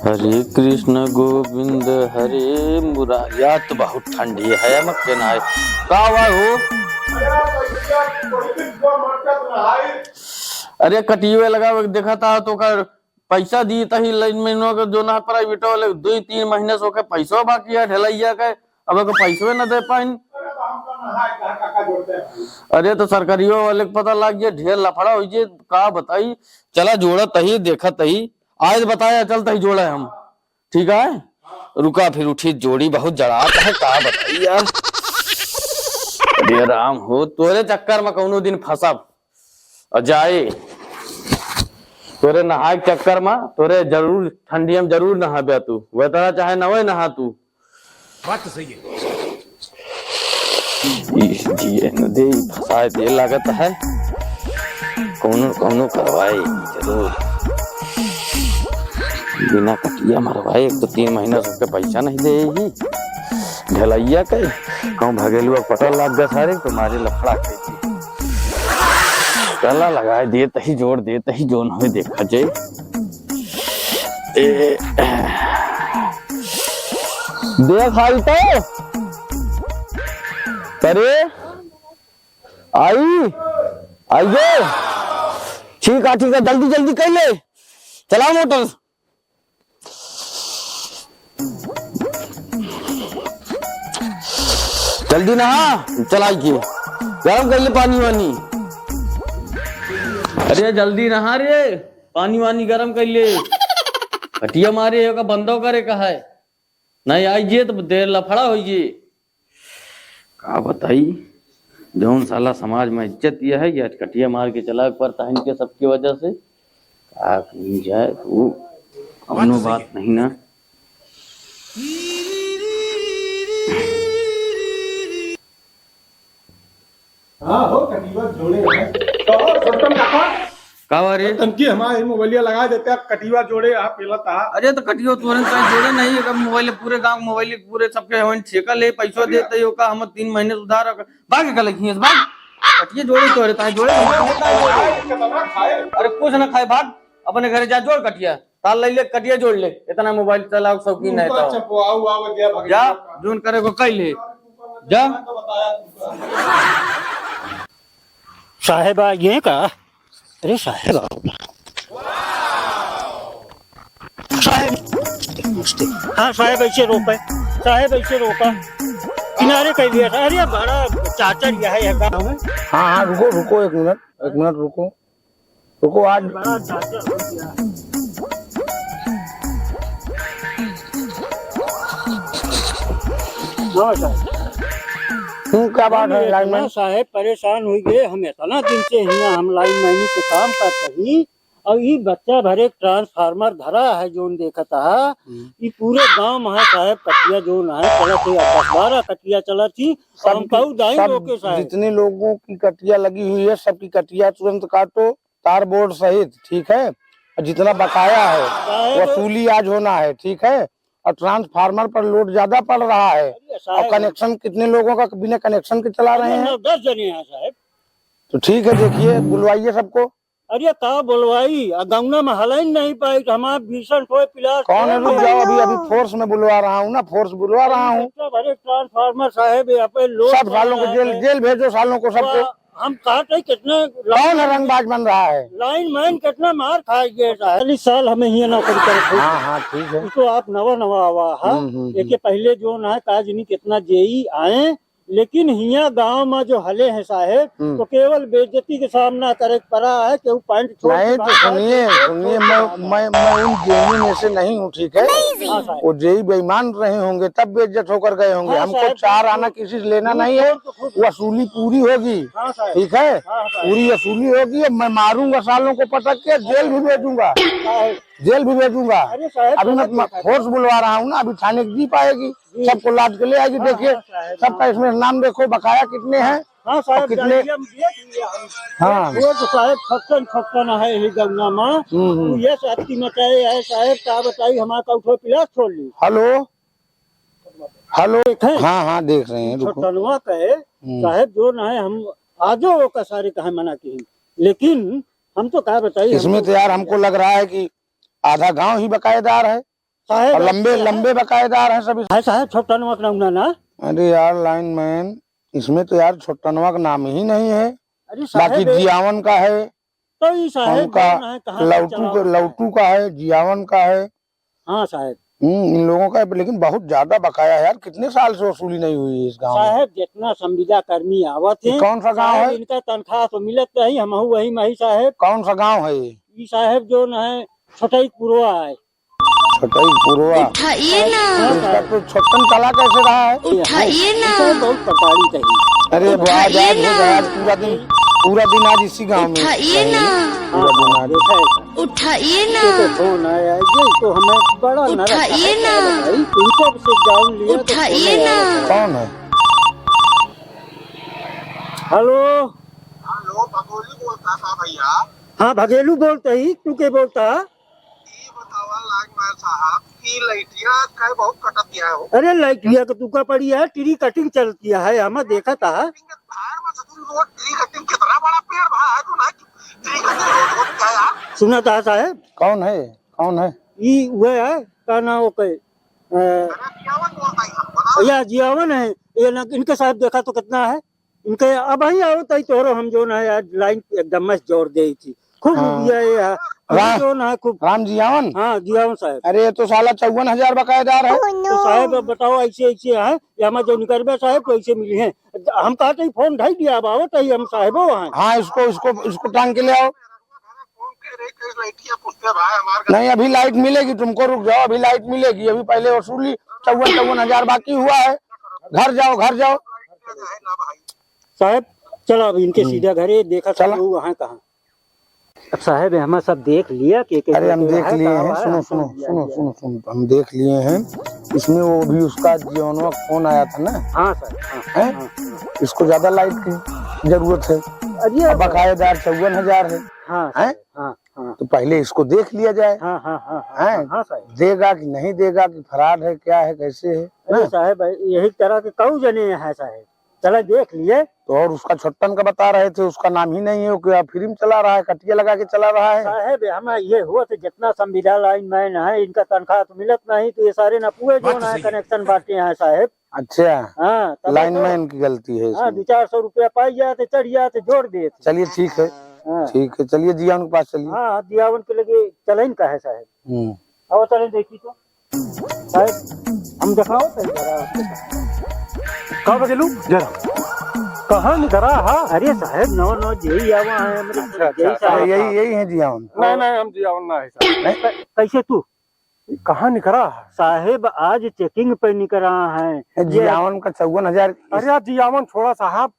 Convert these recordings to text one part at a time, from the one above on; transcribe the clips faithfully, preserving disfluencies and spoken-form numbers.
हरे कृष्ण गोविंद हरे मुरारी। यार तो बहुत ठंडी है, मत के ना है। का हुआ हो? अरे भैया, थोड़ी दिन को मरकत रहा है। अरे कटियो लगा, देखा था तो कर पैसा दी तही लाइन में नो के जो ना प्राइवेट वाले दो तीन महीने से ओके पैसो बाकी है ढलैया के, अब ओके पैसो न दे पाइन। अरे तो सरकारियों वाले के पता लग गया, ढेर लफड़ा हो जे, का बताई। चला जोड़ा तही, देखा तही, आज बताया, चल तही जोड़ा हम, ठीक है। रुका फिर उठी जोड़ी, बहुत जड़ात है, का बताई यार। अरे राम हो, तोरे चक्कर में कौनो दिन फंसब। अजाई, तोरे नहाए के चक्कर में तोरे जरूर ठंडिया में जरूर नहाबे तू, वह तरह चाहे नवे नहा तू। बात तो सही है। ई जिए न दे, ई फंसाए दे लागत है। कौनो कौनो करवाई जरूर। बिना कटिया मरवाए एक तो तीन महीना सबके पैसा नहीं दे ही। ढलैया के कहूँ भगेलुआ पटल लाग गए सारे तो मारे लफड़ा के। चला लगाए देत ही, जोड़ देत ही, जोन होए देखा जाए। ए, देख आई तो। करे? आई? आइए? ठीक है, ठीक है, जल्दी, जल्दी कर ले। चलाओ मोटर। जल्दी नहा, चलाई के गरम कर ले पानी वानी। अरे जल्दी नहा रे, पानी वानी गरम कर ले। कटिया मारे हो का बंदो करे का है, नहीं आई जे तो देर लफड़ा हो जे। का बताई, जौन साला समाज में इज्जत यह है, ये आज कटिया मार के चला पड़ता है इनके सबके वजह से। का कहीं जाए तो कौनो बात नहीं ना। हाँ हो, कटिया जोड़े है। कहो, छोटन काका। का बा रे? तनकी हमारे मोबाइलिया लगा देते, आप कटिया जोड़े, आप पेला था। अरे तो कटियो तोरन का जोड़े नहीं, अब मोबाइल पूरे गांव मोबाइल पूरे सबके हवन ठेका ले, पैसा देते हो का, हम तीन महीने से उधार रख, भाग निकल गई है, भाग। कटिया जोड़े तोरे, ताहे जोड़े। अरे कुछ ना खाए, भाग, अपने घरे जा, जोड़ कटिया। ताल ले ले, कटिया जोड़ ले, इतना मोबाइल चलाओ शौकीन है तो। जा, जोन करे को कह ले, जा। साहेब आ गए का? अरे साहेब आओ ना। साहेब, नमस्ते। हाँ साहेब, ऐसे रोका, साहेब ऐसे रोका, किनारे कर दिया। अरे बड़ा चाचा यह है का? हाँ हाँ, रुको रुको, एक मिनट, एक मिनट रुको। रुको, आज बड़ा चाचा हो गया। हाँ साहब। हम्म, क्या बात है, इतना लाइनमैन? साहब परेशान हो गए, हम इतना दिन से हियाँ हम लाइनमैनी के काम करत ही, और ई बच्चा भरे ट्रांसफार्मर धरा है, जोन देखत हा, हम्म। ई पूरे गांव में है साहब, कटिया जोन है, चलत ही, दस बारह कटिया चलत ही, सब हम की, कहू दाई सब रोके साहब। जितने लोगों की कटिया लगी हुई है, सबकी कटिया तुरंत काटो। तार बोर्ड सहित, ठीक है, और जितना बकाया है, साहब। वसूली आज होना है, ठीक है, और ट्रांसफार्मर पर लोड ज्यादा पड़ रहा है, अरे साहब। और कनेक्शन कितने लोगों का बिना कनेक्शन के चला रहे हैं? नौ दस जने हैं साहब। तो ठीक है, देखिए, बुलवाइए सबको। अरे का बुलवाई, आ गौना में हलाई नहीं पाई, तो हमार भीषण कोई पिलास कौन है? रुक जाओ, अभी, अभी फोर्स में बुलवा रहा हूँ ना, फोर्स बुलवा रहा हूँ। भरे ट्रांसफार्मर साहब, यहाँ पे लोड सब सालों को जेल, जेल भेजो सालों को सबको। हम कहत है कितना कौन है रंगबाज बन रहा है? लाइनमैन कितना मार खाई गए साहब। चालीस साल हमें हियाँ नौकरी करत है। हाँ, हाँ, ठीक है। इसको आप नवा नवा आवा हा। हम्म, हम्म, एके हम्म। पहले जो ना है, का जनी कितना जेई आए, लेकिन हियाँ गांव में जो हले हैं साहेब, हम्म। तो केवल बेइज्जती के सामना करे के पड़ा है, केहू पैंट छोड़ के नहीं, तो भाग सुनिए, जाए, सुनिए, मैं, मैं, मैं उन जेई में से नहीं हूँ, ठीक है? हाँ साहब। वो जेई बेईमान रहे होंगे, तब बेइज्जत होकर गए होंगे। हाँ हमको साहब, चार बिल्कुल। आना किसी से लेना नहीं है, बिल्कुल, तो खुद वसूली पूरी होगी, हाँ साहब। ठीक है? हाँ साहब। पूरी वसूली होगी। अब मैं मारूंगा सालों को पटक के, जेल भी भेजूंगा, साहब। जेल भी भेजूंगा। अरे साहब, अभी मैं गलत है। फोर्स बुलवा रहा हूँ ना, अभी थाने की जीप आएगी, जी। सबको लाद के ले आएगी। हाँ, देखिए, हाँ साहब, सबका हाँ। इसमें नाम देखो, बकाया कितने हैं, हाँ साहब, और कितने? डायरिया में देख लिया हम। हाँ। वो तो साहब खक्कन खक्कन है ही गंगा माँ। हम्म, हम्म। तू ये साथी मचाए है साहब, का बताई, हमारा का उठो पिलास छोड़ ली। हेलो, हेलो। देखें। हाँ, हाँ, देख रहे हैं, रुको। छोटनवा कहे, हम्म। साहब जो ना है, हम आजो वो का सारे कहे मना की, लेकिन हम तो का बताई, इसमें हमको तो यार हमको लग रहा है कि आधा गांव ही बकायेदार है। साहेब, और लंबे, साहेब। लंबे बकायेदार हैं सभी। है साहेब, छोटनवा का नाम ना, ना? अरे यार, लाइनमैन, इसमें तो यार छोटनवा का नाम ही नहीं है। अरे साहेब, बाकी ये जियावन का है, तो ई साहेब उनका कौन है, कहाँ से लौटू चला के, रहा है? लौटू का है, जियावन का है। हाँ साहेब। हम्म, इन लोगों का, लेकिन बहुत ज्यादा बकाया है यार, कितने साल से वसूली नहीं हुई है इस गाँव में। साहेब, जितना संविदा कर्मी आवत ये हैं, कौन सा गाँव साहेब, है? इनका तनख्वाह तो मिलत नहीं, हमहू वही में ही साहेब। कौन सा गाँव है ये? ई साहेब जौन है, छोटई पुरवा है। छोटई पुरवा। उठाइए ना। तो इसका तो छोटन चला कैसे रहा है? उठाइए ना। इनका बहुत प्रताड़ित है। अरे, वो आज, उठाइए आज हो ना। गया, आज पूरा दिन, पूरा दिन आज इसी गाँव में उठाइए रहेंगे। ना। पूरा दिन आज। देखा है। उठाइए ना। ये तो फोन आया, ये तो हमें बड़ा नरक उठाइए है ना। भाई, तुमको से जान लिया तो उठाइए फोन आया ना। था। कौन है? हेलो। हेलो, भगोली बोलता था भैया। हाँ, भगेलू बोलते ही, तू के बोलता? ई बतावा लाइनमैन साहब, ई लाइटिया काहे बहुत कटत है हो? अरे, लाइटिया के तुका पड़ी है, tree cutting चलती है, हम देखा था। भाड़ में से तुम लोग tree cutting, कितना बड़ा पेड़ भा है जो ना tree cutting रोड होती है यार। सुना था साहेब? कौन है? कौन है? ई वह है, का नाम ओके? अ, अरे, जियावन बोलता है, बताओ। या जियावन है, ये ना, इनके साहेब देखा तो कितना है? इनके अब ही आवत ही तोरो हम जौन है यार लाइन एकदम मस्त जोर देइ थी। खूब हाँ। रुपया ये है। राम, जौन है खूब। राम जियावन? हाँ, जियावन साहेब। अरे, ये तो साला चौवन हजार बकायेदार है। तो साहेब, अब बताओ, ऐसे, ऐसे है, ये हमारे जो निकरबे साहेब, तो ऐसे मिली हैं। हम कहते ही फोन ढाई दिया, अब आवत ही हम साहेबो हैं। हाँ, इसको, इसको, इसको टांग के ले आओ। नहीं, अभी लाइट मिलेगी तुमको, रुक जाओ, अभी लाइट मिलेगी, अभी पहले वसूली चौवन, चौवन हजार बाकी हुआ है। घर जाओ, घर जाओ। साहेब, चलो अब इनके हम्म। सीधा घरे, देखा चलो। साहेब, वो वहाँ कहाँ। अब साहेब, हमें सब देख लिया कि, कि अरे, हम देख लिए हैं, सुनो, सुनो, सुनो, सुनो, सुनो, हम देख लिए हैं। इसमें वो भी उसका जियावनवा फोन आया था ना। हाँ सर, हाँ, हैं? हाँ। इसको ज्यादा लाइट की जरूरत है। अरे अब बकायेदार चौवन हजार है। हाँ सर, हैं? हाँ, हाँ। तो पहले इसको देख लिया जाए। हाँ, हाँ, हाँ, हाँ, हैं? हाँ, हाँ, साहेब। देगा कि नहीं देगा, कि फराड है, क्या है, कैसे है, अरे ना? साहेब, यही तरह के कऊ जने हैं, साहेब। चला देख लिए। तो और उसका छोटन का बता रहे थे, उसका नाम ही नहीं है, वो क्या फिल्म चला रहा है, कटिया लगा के चला रहा है। साहेब, हम ये हुआ थे, जितना संविदा लाइनमैन है, इनका तनख्वाह तो मिलत नहीं, तो ये सारे नपुए जो बात तो ना है, सही है। कनेक्शन बांटे हैं, साहेब। अच्छा, हाँ, तब तो लाइनमैन की गलती है हाँ, इसमें। दो चार सौ रुपया पाई जाते, चढ़ जाते, जोड़ देते। चलिए, ठीक है, हाँ। ठीक है, चलिए जियावन के पास चलिए। हाँ, जियावन के लगे चलेन का है साहेब। हम्म। और चलेन देखी तो। साहेब, हम देखाओ तो जरा। का बगेलू? जरा। कहाँ निकरा हा? अरे साहेब, नौ नौ जेई आवा है, हमरे अच्छा, अच्छा, जेई साहब। यही, यही है जियावन। नहीं, नहीं, हम जियावन ना है साहब। नहीं? कै-, कैसे तू? कहाँ निकरा है? साहेब, आज checking पे निकरा है। ए, ये जियावन का चौवन हजार। अरे यार, जियावन छोड़ा साहब,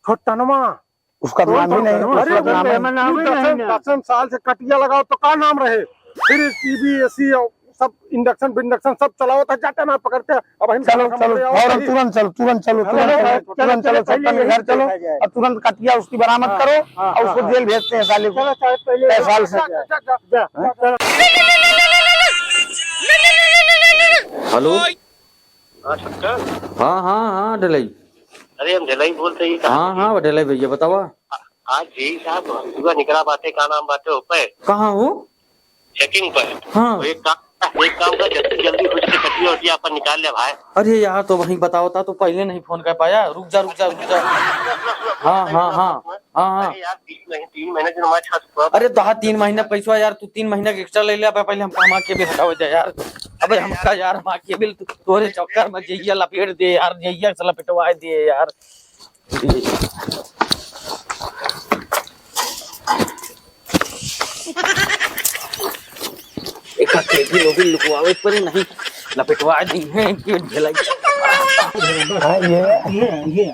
छोटनवा। उसका नाम ही नहीं, छोटनवा। अरे, उसका नाम ही नहीं। नाम ही नहीं कसम, ना। कसम साल से कटिया लगाओ तो का नाम रहे? फ्रिज, टीवी, एसी और सब induction विंडक्शन सब चलाओ तो जाते ना पकड़ते। अब हम चलो, चलो, फौरन तुरंत चलो, तुरंत चलो, तुरंत चलो, चलो, तुरंत चलो, चलो, पहले छोटन के यही घर चलो देखा जाए। और तुरंत कटिया उसकी बरामद हाँ, करो हाँ, और हाँ, उसको हाँ। जेल भेजते हैं साले को। चलो, चलो, पहले तय साल से। जा, जा, जा, जा। हेलो। हाँ, शंकर। हाँ, हाँ, हाँ, ढिलई। अरे, हम ढिलई बोलते ही हाँ, हाँ, ढिलई भैया, बतावा। आज जेई साहब सुबह निकरा बाटे, का नाम बाटे, ओपे। कहाँ हो? Checking पर। हाँ। तो एक काम, एक काम कर, जल्दी, जल्दी कुछ के कटिया उटिया अपन निकाल ले भाई। अरे यार, तो वहीं बताओ था, तो पहले नहीं फोन कर पाया। रुक जा, रुक जा, रुक जा। हाँ, हाँ, हाँ। हाँ, हाँ। अरे यार, तीन महीने, तीन महीने जो हमारे साथ हुआ। अरे तो हाँ, तीन महीना पैसा यार, तू तीन महीना के extra ले ले, अब पहले हम हमार cable हटावे दे यार। अबे हमका यार, हमार cable तू, तोरे चक्कर में जइया लपेट दे यार, जइया से लपेटवा दे यार। एक cable ओबिल लुकवावे पड़े, नहीं लपेटवा दी है इनके ढिलाई। हाँ, ये ये, ये।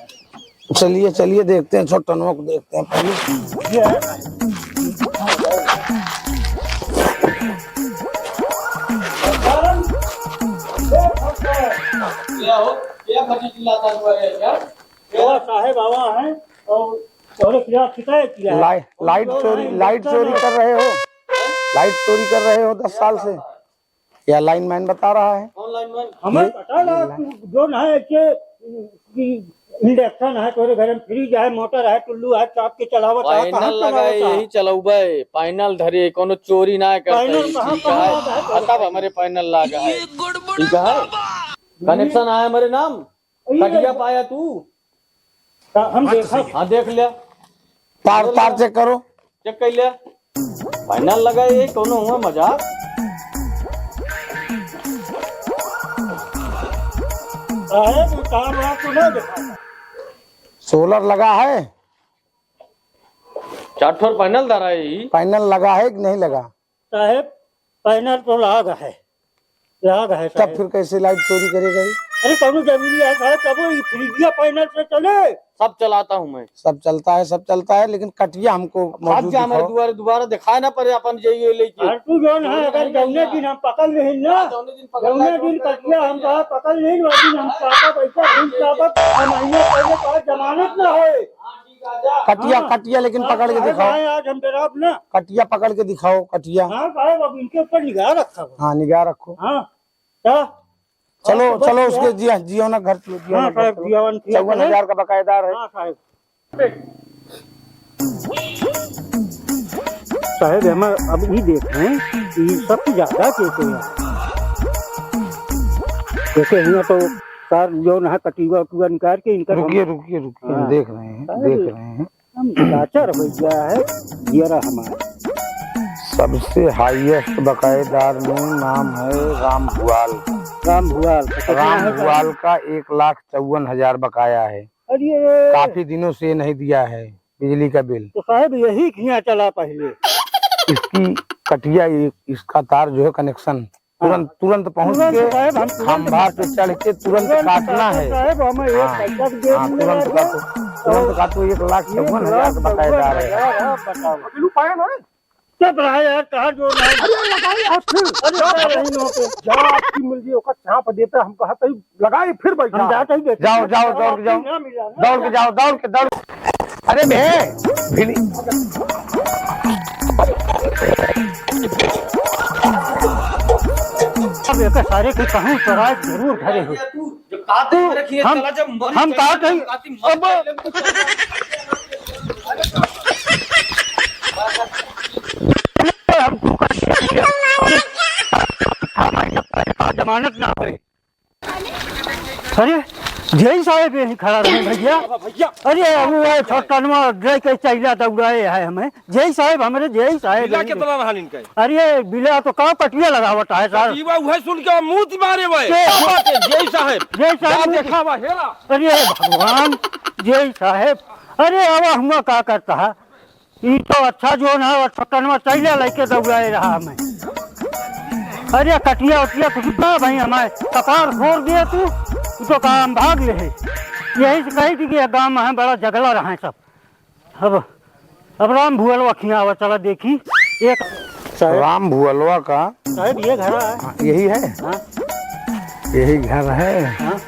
चलिए, चलिए, देखते हैं, छोटनवा को देखते हैं पहले। क्या हो? क्या फटी चिल्लाता हुआ है क्या? क्या साहेब आवा है और तोहरे खिलाफ शिकायत किया है। लाइ-, लाइट चोरी, लाइट चोरी कर रहे हो? लाइट चोरी कर रहे हो दस साल से? या लाइनमैन बता रहा है। कौन लाइनमैन? हमें ये पता ना, तू जो ना है कि, कि इंडक्शन है तोरे घर में, फ्रिज है, मोटर है, टुल्लू है, चाप के चलावत है, कहाँ पैनल लगा है, चलावत है? यही चलउबे। पैनल धरे, कउनो चोरी ना करते, पैनल कहाँ, ठीक कहाँ है? लगा है तोरे? आ, तब हमरे पैनल लागा है, ठीक है? कनेक्शन आया हमरे नाम, ये कटिया पाया तू? हम देखा। हाँ, देख लिया। तार, तार चेक करो। चेक कर लिया। पैनल लगा, ये कउनो हुआ मजाक? अरे, वो तार वार तो नहीं देखा। सोलर लगा है? चार ठो पैनल धरा है ई। पैनल लगा है कि नहीं लगा? साहेब, पैनल तो लाग है, लाग है तब साहेब। फिर कैसे लाइट चोरी करेगा ये? अरे, कौनो जरूरी है साहेब, तब वो फ्रिजिया पैनल से चले? सब चलाता हूँ मैं। सब चलता है, सब चलता है, लेकिन कटिया हमको मौजूद दिखाओ। दुआरे, दुबारा दिखाए ना पड़े, अपन जाइए लेके। फालतू जौन है, अगर जौने दिन हम पकड़ लेहिन ना, हाँ, जौने दिन पकड़ जौने लेहिन, दिन कटिया हम कहा पकड़ लेहिन, वही दिन हम चापत, ऐसा दिन चापत, हम महीने पहले कहा जमानत ना होए। कटिया, हाँ। कटिया लेकिन हाँ, पकड़ के साहब, दिखाओ। आए आज हम डराब ना। कटिया पकड़ के दिखाओ, कटिया। हाँ साहब, अब इनके ऊपर निगाह रखा हो। हाँ, निगाह रखो। हाँ, क्या? चलो, और तो बस चलो, क्या? उसके जिया, जियो ना घर, जियो हाँ ना घर, साहब, चलो। जियावन किया चौवन हजार करें। का बकायेदार है। हाँ साहब। साहब, हम अब ई देख रहे हैं कि सबसे ज्यादा कैसे है। जैसे हियाँ तो सार जो ना कटिया उटिया निकाल के इनका रुकिए, रुकिए, रुकिए, हम हाँ। देख रहे हैं, साहब, देख रहे हैं। हम लाचार हो गया है, जियरा हमारा। सबसे हाईएस्ट बकायेदार में नाम है राम भुआल। राम भुआल। तो कितना राम है साहब? भुआल का एक लाख चौवन हजार बकाया है। अरे! काफी दिनों से नहीं दिया है बिजली का बिल। तो साहब, यही खिया चला पहले। इसकी कटिया, ये, इसका तार जो है कनेक्शन, हाँ। तुरंत, तुरंत पहुंच तुरंत के साहब, हम तुरंत खंभा पे चढ़ के तुरंत तुरंत काटना काटो है। साहब, हम एक हाँ, पैसा भी दे हाँ, देंगे तुरंत आपको। काटो, तुरंत और काटो, एक लाख चौवन हजार का बकाया जा रहा है। एक लाख चौवन हजार, आप बताओ। बिल्लू पाए ना? चुप रहा यार, कहाँ जोर रहा है? अरे, लगाओ यार फिर। अरे, जा, जा, जा, नहीं, नहीं, नहीं। जा, आपकी मिल गई, ओकर चाप देता, हम कहा तई लगाई, फिर बैठा। हम जाते ही देखते जाओ, हैं, जाओ, दौड़ के जाओ। ना मिला ना। दौड़ के जाओ, दौड़ के, दौड़। अरे बे, भिड़ी। अब एक सारे के कहूँ तो राज जरूर धरे हो। जो काते तू, में रखी है, हम, चला जब मरी हम चला कहा जब कहीं, काती मर अब जाए, लेकिन तो चला। हम तू का जमानत ना होए। अरे, जेई साहेब यहीं खड़ा रहे भैया। भैया। अरे, वो है छोटनवा लेके चैला दौड़ाए है हमें। जेई साहेब, हमरे जेई साहेब बिला यहीं। कितना रहन इनका? अरे, बिला तो का कटिया लगावत है सर। कटिया उहे सुन के मूत मारे हुए। के? जेई साहेब। जेई साहेब का मूत देखा हुआ हेरा। अरे भगवान, जेई साहेब। अरे, आवा हुआ का करता है? ई तो अच्छा जोन है, और छोटनवा चैला लेके दौड़ाए रहा हमें। अरे कटिया उटिया कुछ ना भाई, हमारे कपार फोड़ दिया तू, तू तो काम भाग ले है। यही से कही थी कि ये गाँव में बड़ा झगड़ा रहा है सब। अब, अब राम भुअलवा खिया आवा, चला देखी। एक साहेब। राम भुअलवा का साहेब, ये घर है। हाँ, यही है। हाँ। यही घर है। हाँ।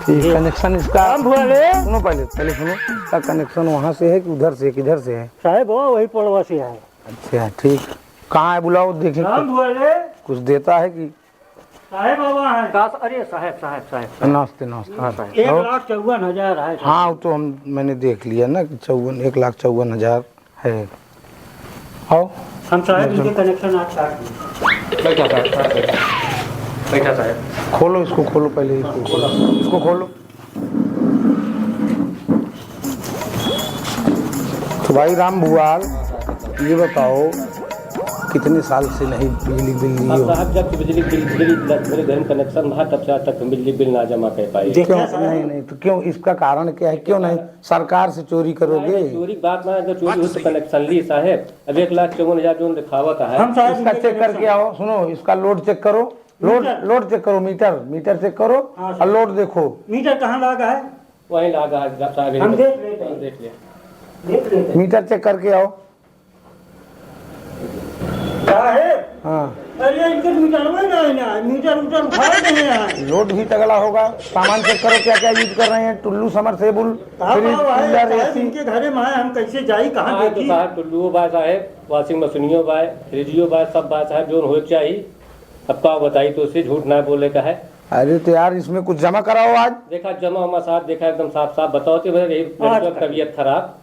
ठीक, ये कनेक्शन इसका राम भुअले। सुनो पहले, पहले सुनो, इसका कनेक्शन वहाँ से है कि उधर से, किधर से है? साहेब, वो वही पड़वा से है। अच्छा, ठीक। कहाँ है, बुलाओ, देखें। राम भुअले। कुछ देता है कि? साहेब बाबा हैं। का, अरे साहेब, साहेब, साहेब, साहेब। नमस्ते, नमस्कार। एक लाख चौवन हजार है, साहेब। हाँ, वो तो हम, मैंने देख लिया ना कि चौवन, एक लाख चौवन हजार है। आओ। हम साहेब, इनके कनेक्शन आज काट दिए। बैठा साहेब, साहेब, बैठा। बैठा साहेब। खोलो इसको, खोलो पहले इसको, खोलो। इसको खोलो। तो भाई राम भुआल, ये बताओ, कितने साल से नहीं बिजली बिल लिए अब हो? साहब, जब से बिजली बिल, बिजली मेरे घर में कनेक्शन रहा, तब से आज तक हम बिजली बिल ना जमा कर पाए। क्यों? देखा साहब। नहीं, नहीं, तो क्यों, इसका कारण क्या है? क्यों नहीं? सरकार से चोरी करोगे? नहीं, नहीं, चोरी की बात ना है, अगर चोरी हो तो कनेक्शन ली साहेब। अब एक लाख चौवन हजार जो दिखावत है। हम साहब इसका इनके चेक करके कनेक्शन आओ, सुनो, इसका लोड चेक करो, लोड, मीटर। लोड चेक करो, मीटर, मीटर चेक करो हाँ, और सर। लोड देखो। मीटर कहाँ लागा है? वहीं लागा है, साहब, हम इधर। देख लेते हैं। देख लिया। देख लेते हैं। मीटर चेक करके आओ। साहेब, हाँ। अरे, इनके मीटरवे ना है ना, मीटर उटर उखाड़ देहे हैं। लोड भी तगड़ा होगा। सामान चेक करो, क्या क्या यूज कर रहे हैं, टुल्लू, समरसेबुल, हाँ, फ्रिज, हाँ, हाँ, कूलर, साहेब, एसी। इनके घरे में आए, हम कैसे जाई, कहाँ हाँ, तो देखी? साहेब, टुल्लुओ बा साहेब, वॉशिंग मशीनियो बा, फ्रिजियो बा, सब बा साहेब, जोन होए के चाही। अब का बताई, तो से झूठ ना बोले का है। अरे तो यार, इसमें कुछ जमा कराओ आज। देखा, जमा उमा साहब, देखा, एकदम साफ साफ बताओ तो भैया, यही अच्छा। लड़का तबीयत खराब,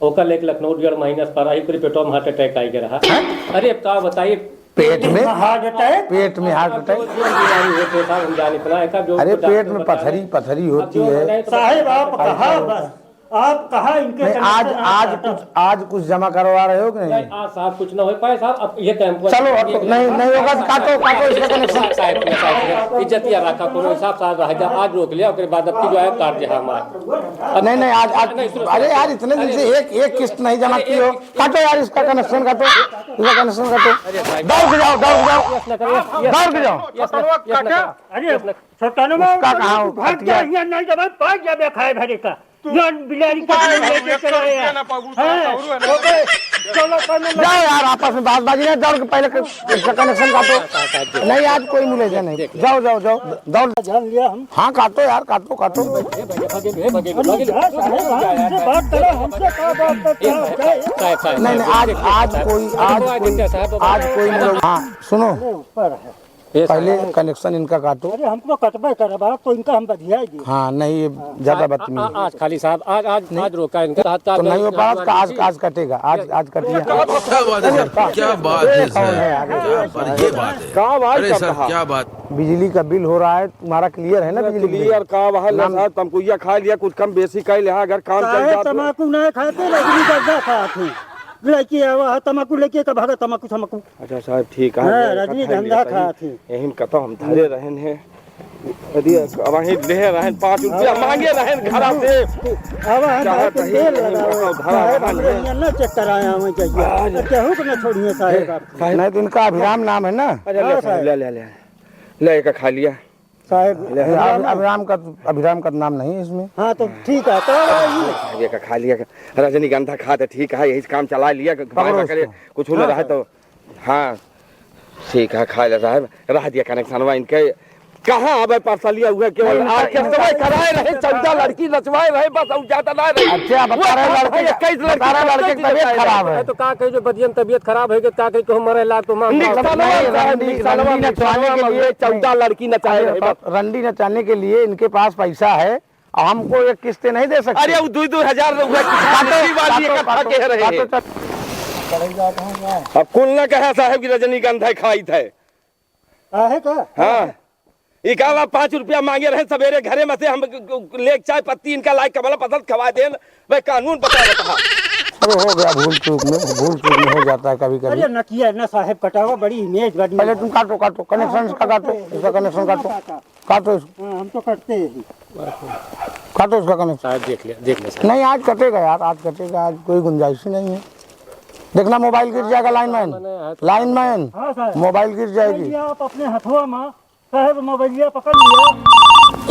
ओकर लेके लखनऊ डेढ़ महीना से पड़ा ही, पूरे पेटवा में heart attack आई गया रहा। हैं? अरे, अब का बताइए? पेट में? Heart attack? पेट में heart attack? अब जो, जो बीमारी होती है साहब, हम जान इतना है, का जो अरे, कुछ पेट डॉक्टर में बताए। पथरी, पथरी अब होती जो है। बताए तो साहेब, आप बताइए। कहाँ बस? आप कहाँ इनके नहीं, आज, connection आप आज काटा? कुछ, आज कुछ जमा करवा रहे हो कि नहीं? नहीं, आज साहब कुछ ना हो पाए साहब, अब ये tempo चलो, अब तो नहीं, नहीं होगा तो काटो, काटो इसका connection। साहब, साहब, साहब, इज्जतिया रखा करो, साहब, साहब रह जा, आज रोक लिया, ओकरे बाद अब की जो है काट दे हमार। अब नहीं, नहीं, आज, आज, नहीं, सुनो, अरे सुनो। यार, इतने दिन अरे, से एक, एक किस्त नहीं जमा अरे, की हो, एक काटो यार इसका connection काटो, इसका connection काटो। अरे भाई। दौड़ के जाओ, दौड़ के जाओ, yes ना करो, yes, दौड़ के जाओ। Yes ना, yes ना करो। अरे, yes ना। छोटनवा उसका कहाँ भाग गया, कटिया? यहाँ नहीं जमा, भाग गया, बे खाए भरे का। जौन बिलारी का तू दूध पाए लेके एक सौ चला रुपया आया। ना पाऊ, हाँ, सौ रुपया ना। ओके, चलो, कौन लोग? जाओ यार, आपस में बात बाजी नहीं, दौड़ के पहले क-, इसका connection काटो। नहीं, आज कोई मिले नहीं। जाओ, जाओ, जाओ, दौड़। जान लिया हम। हाँ, काटो यार, काटो, काटो। हम जा, साहेब, हम इनसे बात करो, हमसे का बात करते हो? साहेब, साहेब, नहीं, नहीं, आज, आज कोई, आज कोई, आज कोई लोग, हाँ, सुनो। अरे, ऊपर है। ये पहले साहब। Connection इनका काटो। अरे, हम तो कटबे करब, आप तो इनका हम बधियाई दी। हाँ, नहीं, ये हाँ। ज्यादा आ-, बदतमीजी आ-, है। आज खाली साहब, आज, आज, नहीं। आज रोका इनका। तो नहीं हो पावत, आज, आज कटेगा, आज, आज कटिया। क्या बात है सर? क्या बात है सर? कौन है आगे? क्या बात, ये बात है। का भाई अरे सर, क्या बात? बिजली का बिल हो रहा है, तुम्हारा clear है ना बिजली का बिल? Clear का वहाँ ले नाम साहब, तमकुइया खा लिया, कुछ कम बेसी कर लिया, अगर काम चल साहेब, जात हो। तमाकू ना खाते, रजनीगंधा खात हूँ। लड़की आवा है, तमाकू लेके का भागा, तमाकू, तमाकू। अच्छा साहब, ठीक है, हाँ, ये रजनीगंधा खात ही। यही में कतो हम धरे रहन हैं। अरे, अब वहीं ले रहन, पाँच रुपया हाँ। मांगे रहन घरा से। अब हम चाहत भाई के नहीं तेल है, लगाओ। उनका उधार साहेब, रहन हमरे है। अंदर ना check कराया हूँ, जाइए। आज तो केहू को ना छोड़िए, साहेब, आप। साहेब। नहीं, तो इनका अभिराम नाम है ना? अच्छा, हाँ, ले, साहेब। ले, ले, ले। ले, एक खा लिया। साहेब, ले। अभिराम, अभिराम का, अभिराम का नाम नहीं है इसमें। हाँ, तो ठीक है, तो ये का खा लिया, रजनीगंधा खा तो ठीक है, यही से काम चला लिया, भाई पकड़ो बकरे उसको। कुछ न हाँ, रहे साहब। तो, हाँ, ठीक है, खा ले साहब, रह दिया कनेक्शनवा इनके। कहाँ आवे पार्सलिया हुए केवल नहीं, इनका, ऑर्केस्ट्रा इनका कराए रहे, चौदह लड़की नचवाए रहे, बस और ज्यादा ना रहे। अच्छा, बता रहे वो लड़के, इक्कीस लड़की बता रहे लड़के की तबीयत खराब है। तो का कही जो बदियन तबीयत खराब है, का कही कहूँ मरे ला तो मार निशानवा नहीं, साहब, रंडी, निशानवा, रंडी नचवाने के निशानवा लिए में चौदह लड़की नचाए रहे, बस। रंडी नचाने के लिए इनके पास पैसा है, और हमको एक किस्तें नहीं दे सकते। अरे, वो दो दो हजार रुपया की काटो, छाती वाली काटो, इकट्ठा काटो, कह रहे काटो, हैं। चल। अब कुल न कहा साहब की रजनीगंधा खाई थे। आहे का? हाँ। ई का बा, पाँच रुपया मांगे रहे सवेरे घरे में से, हम लेके चाय पत्ती इनका लाई, कमला पसंद खवा देन, भाई कानून बता बता। अरे हो गया, भूल चूक में, भूल चूक में हो जाता है कभी कभी। अरे न किया ना साहेब, कटावा बड़ी image बनी। पहले तुम काटो, काटो, connection इसका काटो, इसका connection काटो, काटो इसको। हाँ, हम तो कटते ही। काटो इसका connection। साहब देख ले, देख ले साहब। नहीं, आज कटेगा यार, आज कटेगा, आज कोई गुंजाइश ही नहीं है। देखना mobile गिर जाएगा lineman, lineman, हाँ साहब। Mobile गिर जाएगी। नहीं, आप अपने हथवा में साहब मोबाइलिया पकड़ लिया।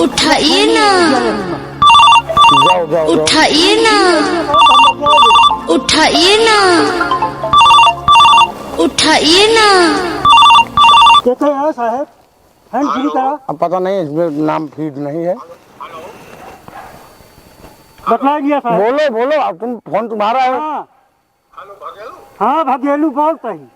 उठाइए ना। जाओ, जाओ, जाओ। उठाइए ना। उठाइए ना। उठाइए ना। देखो यार साहब, hand free करा। अब पता नहीं, इसमें नाम feed नहीं है। बतला दिया साहब। बोलो, बोलो, अब तुम, phone तुम्हारा है। हाँ। हेलो, भगेलू? हाँ, भगेलू बोलत ही।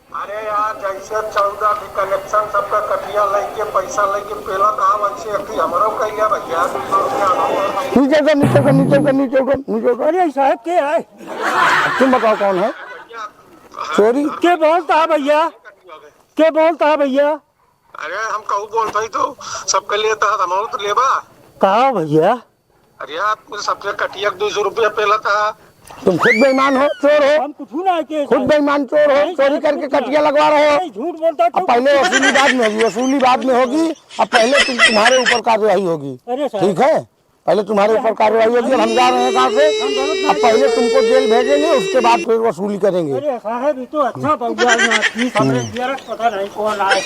अरे यार, जैसे चौदह भी connection सबका कटिया लेके, पैसा लेके पेला था, वैसे अभी हमरो कहिया भैया, दो सौ रुपया हम और भाई। नीचे कर, नीचे कर, नीचे कर, नीचे कर, नीचे कर। अरे साहब, के है? तुम बताओ कौन है? चोरी। के बोलत है भैया? के बोलत है भैया? अरे हम कहूँ बोलत ही तो सबके लिए था, हमरो तो लेबा। कहा भैया? अरे यार, सबसे कटिया के दो सौ रुपया पेला था। तुम खुद बेईमान हो, चोर हो। हम कुछ ना के खुद बेईमान चोर हो, नहीं, चोरी करके कुछ ना। कटिया लगवा रहे हो। नहीं, झूठ बोलता है अब तो पहले कुछ वसूली नहीं। बाद में होगी, वसूली बाद में होगी। अब पहले तुम, तुम्हारे ऊपर कार्रवाई होगी। अरे साहब। ठीक है, पहले तुम्हारे ऊपर कार्रवाई होगी। अब हम जा रहे हैं गाँव से, हम गलत नहीं अब पहले करते। तुमको जेल भेजेंगे, उसके बाद फिर वसूली करेंगे। अरे साहब, ये तो अच्छा बउआ है, ये सामने हम्म। दिया रख, पता नहीं कौन आए।